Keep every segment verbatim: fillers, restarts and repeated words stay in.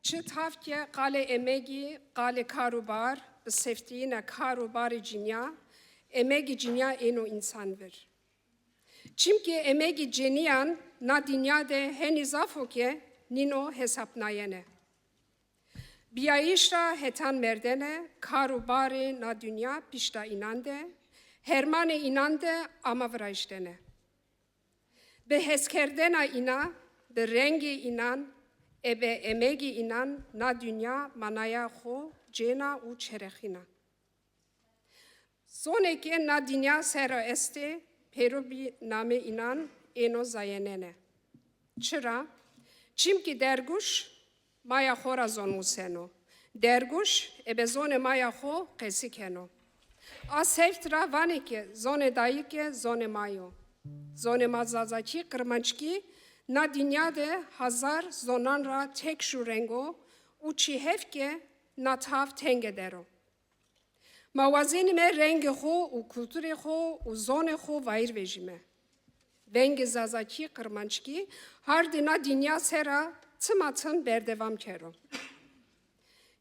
Çi tav ke qalê emegî, qalê kar û bar, bi seftîyîna kar û barê cinîya, emegî cinîya êno însan vir. Çimkî emegî cenîyan na dinya de henî zaf o ke nîno hesabnayene. Bîyayîş ra hetan merdene, kar û barê na dinya pişta înan de, hermanê înan de ama virayiştene. Bi heskerdena înan, bi rengê înan, ebe emegê înan na dinya manaya xo cêna û çerexîna. Zonê ke na dinya ser ra estê, pêro bî namê înan êno zayenene. Çira? Çimkî derguş maya xo ra zon museno. Derguş ebe zonê maya xo qesî keno. A sewt ra vanê ke zonê dayîke zonê ma yo. Zonê ma zazakî, qirmanckî na dinya de hazar zonan ra tek ju reng o û çî hewt ke na tav tenge der o. Ma wazenîme rengê xo û kulturê xo û zonê xo wayîr vejîme. Vengê zazakî, qirmanckî hardê na dinya ser ra tim a tim berdewam kero.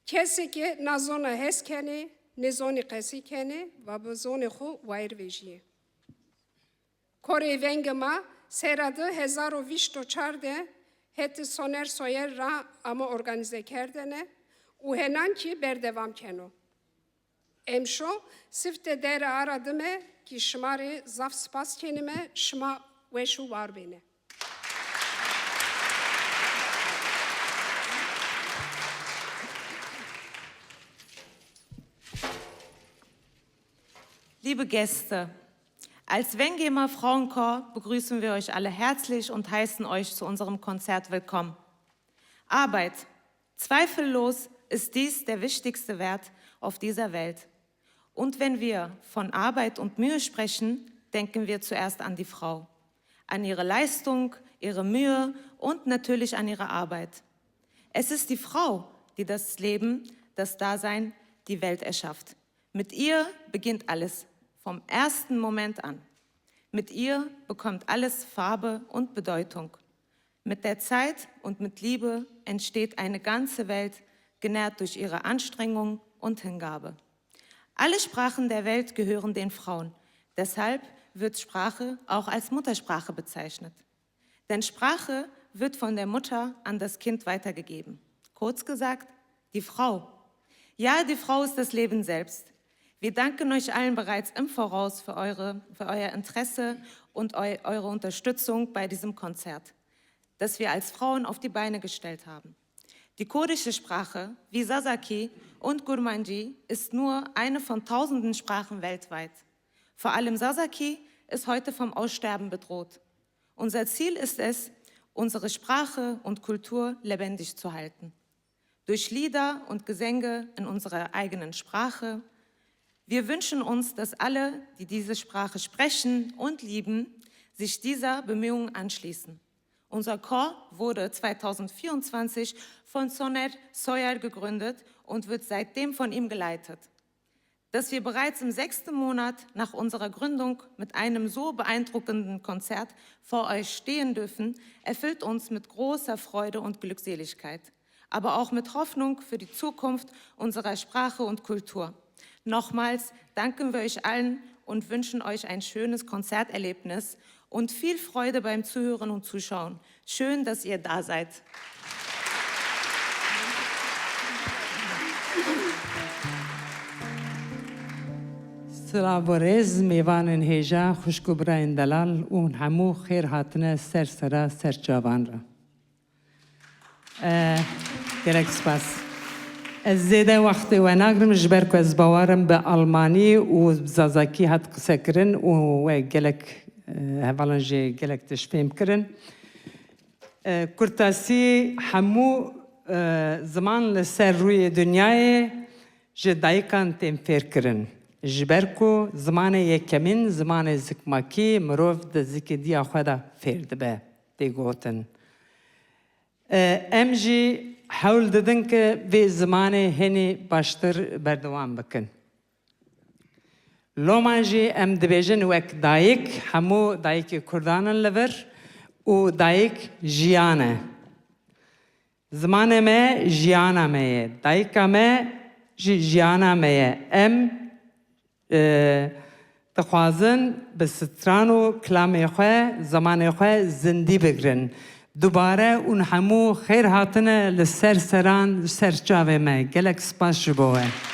Kesê ke na zona hes kenê, nê zonî qesî kenê, wa bi zonê xo wayîr vejîyê. Koreyê Vengê Ma sera di hezar û vîst û çar de hetê Soner Soyer ra amo organîzekerdene û henan kî berdewam keno. Emşo sifte dere ara dime kî şima rê zaf sipas kenîme, şima weş û war bêne. Liebe Gäste, als Wengema Frauenchor begrüßen wir euch alle herzlich und heißen euch zu unserem Konzert willkommen. Arbeit, zweifellos ist dies der wichtigste Wert auf dieser Welt. Und wenn wir von Arbeit und Mühe sprechen, denken wir zuerst an die Frau, an ihre Leistung, ihre Mühe und natürlich an ihre Arbeit. Es ist die Frau, die das Leben, das Dasein, die Welt erschafft. Mit ihr beginnt alles, vom ersten Moment an. Mit ihr bekommt alles Farbe und Bedeutung. Mit der Zeit und mit Liebe entsteht eine ganze Welt, genährt durch ihre Anstrengung und Hingabe. Alle Sprachen der Welt gehören den Frauen. Deshalb wird Sprache auch als Muttersprache bezeichnet. Denn Sprache wird von der Mutter an das Kind weitergegeben. Kurz gesagt, die Frau. Ja, die Frau ist das Leben selbst. Wir danken euch allen bereits im Voraus für, eure, für euer Interesse und eu, eure Unterstützung bei diesem Konzert, das wir als Frauen auf die Beine gestellt haben. Die kurdische Sprache, wie Zazaki und Kurmanji, ist nur eine von tausenden Sprachen weltweit. Vor allem Zazaki ist heute vom Aussterben bedroht. Unser Ziel ist es, unsere Sprache und Kultur lebendig zu halten. Durch Lieder und Gesänge in unserer eigenen Sprache. Wir wünschen uns, dass alle, die diese Sprache sprechen und lieben, sich dieser Bemühung anschließen. Unser Chor wurde zweitausendvierundzwanzig von Soner Soyer gegründet und wird seitdem von ihm geleitet. Dass wir bereits im sechsten Monat nach unserer Gründung mit einem so beeindruckenden Konzert vor euch stehen dürfen, erfüllt uns mit großer Freude und Glückseligkeit, aber auch mit Hoffnung für die Zukunft unserer Sprache und Kultur. Nochmals danken wir euch allen und wünschen euch ein schönes Konzerterlebnis und viel Freude beim Zuhören und Zuschauen. Schön, dass ihr da seid. Silav û rêz mêvanên hêja, xwişk û birayên delal û hemû xêr hatine ser sera ser çavan re. E, gelek spas. Ez zêde wextê we nagrim, ji ber ku ez bawer im bi almanî û zazakî hat qisekirin û we gelek, e, hevalan jê gelek tişt fêm kirin. E, kurtasî hemû, e, ziman li ser rûyê dinyayê ji dayikan tên fêr kirin. Ji ber ku zimanê yekemîn, zimanê zikmakî, mirov di zikê diya xwe de fêr dibe, tê gotin. E, em jî hewl didin ke vê zimanê henî baştir berdewam bikin. Loma jî em dibêjin wek dayik, hemû dayikê kurdan in li vir û dayik jiyan e. Zimanê me jiyana me yê. Dayika me jî jiyana me yê. Em e, dixwazin bi stran û kilamê xwe zimanê xwe zindî bigirin. Dubare hûn hemû xêr hatine li ser seran, li ser çavê me. Gelek spas ji bo we.